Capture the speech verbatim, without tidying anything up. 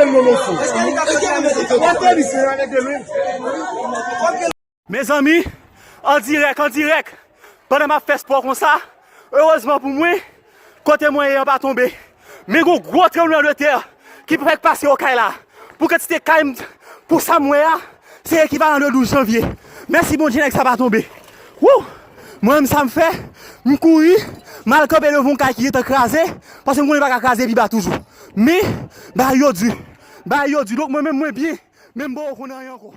Mete l nan lofo. Mete l isi, mete l wi. Mezanmi, an dirèk, an dirèk, pandan m ap fè spò konsa, erezman pou mwen, kote mwen ye an pa tonbe. Men gon gwo tranblemanntè ki fèk pase Okay la. Pou kantite kay m, pou sa m wè a, se ekivalan de douz janvye. Mèsi Bondye, nèg sa pa tonbe. Wou! Mwen menm sa m fè, m kouri, m al kanpe devan yon kay ki gentan kraze, paske m konnen li pa ka kraze pi ba toujou. Men, bagay yo di. Bagay yo di. Donk mwen menm mwen byen, men m poko konn anyen ankò.